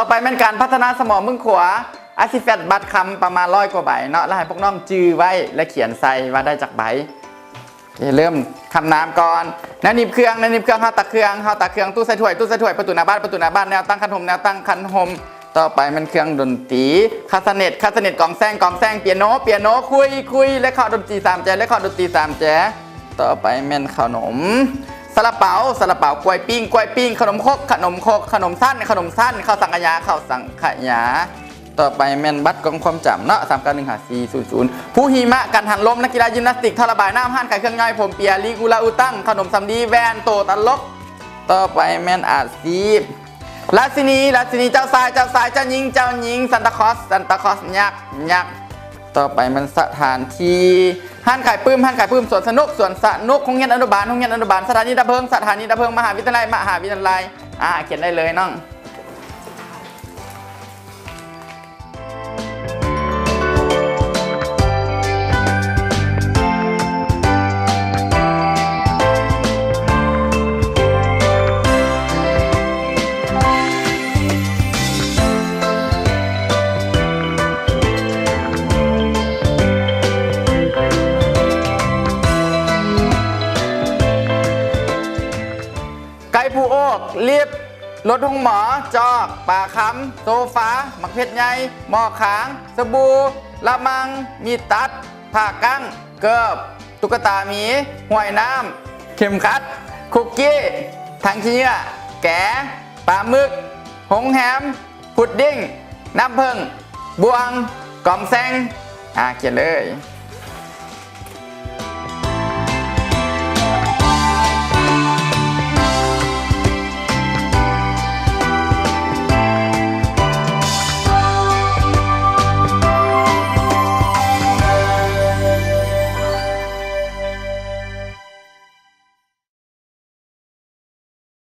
ຕໍ່ໄປແມ່ນການພັດທະນາສະໝອງເບື້ອງຂວາ ອາຊິແຟດບັດຄຳປະມານຮ້ອຍກວ່າໃບເນາະ ແລ້ວໃຫ້ພວກນ້ອງຈື່ໄວ້ ແລະ ຂຽນໃສ່ວ່າໄດ້ຈັກໃບ. ເລີ່ມຄຳນາມກ່ອນ. ແນວໜີບເຄື່ອງ ແນວໜີບເຄື່ອງ ຮາວຕາກເຄື່ອງ ຮາວຕາກເຄື່ອງ ຕູ້ໃສ່ຖ້ວຍ ຕູ້ໃສ່ຖ້ວຍ ປະຕູໜ້າບ້ານ ປະຕູໜ້າບ້ານ ແນວຕັ້ງຄັນຫົມ ແນວຕັ້ງຄັນຫົມ. ຕໍ່ໄປແມ່ນເຄື່ອງດົນຕີ ຄາສະເນັດ ຄາສະເນັດ ກອງແຊງ ກອງແຊງ ປຽໂນ ປຽໂນ ຄຸຍ ຄຸຍ ແລະ ເຄາະດົນຕີສາມແຈ ແລະ ເຄາະດົນຕີສາມແຈ. ຕໍ່ໄປແມ່ນເຂົ້າໜົມ ຊາລາເປົາ ຊາລາເປົາ ກ້ວຍປີ້ງ ກ້ວຍປີ້ງ ຂະໜົມຄົກ ຂະໜົມຄົກ ຂະໜົມຊັ້ນ ຂະໜົມຊັ້ນ ເຂົ້າສັງຂະຫຍາ ເຂົ້າສັງຂະຫຍາ. ຕໍ່ໄປແມ່ນບັດກ່ອງຄວາມຈຳເນາະ ສາມເກົ້າໜຶ່ງຫ້າສີ່ສູນສູນ ພູຫິມະ ກັນຫັນລົມ ນັກກິລາຢິມນາສຕິກ ທໍ່ລະບາຍນ້ຳ ຮ້ານຂາຍເຄື່ອງຍ່ອຍ ຜົມເປຍ ລີກູລາອູຕັງ ຂະໜົມສຳລີ ແວ່ນ ໂຕຕະຫຼົກ. ຕໍ່ໄປແມ່ນອາຊີບ ລາຊິນີ ລາຊິນີ ເຈົ້າຊາຍ ເຈົ້າຊາຍ ເຈົ້າຍິງ ເຈົ້າຍິງ ຊານຕາຄອສ ຊານຕາຄອສ ຍັກ ຍັກ. ຕໍ່ໄປແມ່ນສະຖານທີ່ ຮ້ານຂາຍປຶ້ມ ຮ້ານຂາຍປຶ້ມ ສວນສະໜຸກ ສວນສະໜຸກ ໂຮງຮຽນອະນຸບານ ໂຮງຮຽນອະນຸບານ ສະຖານທີ່ດັບເພີງ ສະຖານທີ່ດັບເພີງ ມະຫາວິທະຍາໄລ ມະຫາວິທະຍາໄລ. ອ່າ ຂຽນໄດ້ເລີຍນ້ອງ. ໄກ່ພູໂອກ ລິບ ລົດໂຮງໝໍ ຈອກ ປາຄຳ ໂຊຟາ ໝາກເຜັດໃຫຍ່ ໝໍ້ຄາງ ສະບູ ລະມັງ ມີດຕັດ ຜ້າກັ້ງ ເກີບ ຕຸກກະຕາໝີ ຫ້ວຍນ້ຳ ເຂັມຂັດ ຄຸກກີ້ ຖັງຂີ້ເຫຍື້ອ ແກ ປາໝຶກ ໂຮງແຮມ ພຸດດິ້ງ ນ້ຳເຜິ້ງ ບ່ວງ ກອງແຊງ. ອ່າ ຂຽນເລີຍ.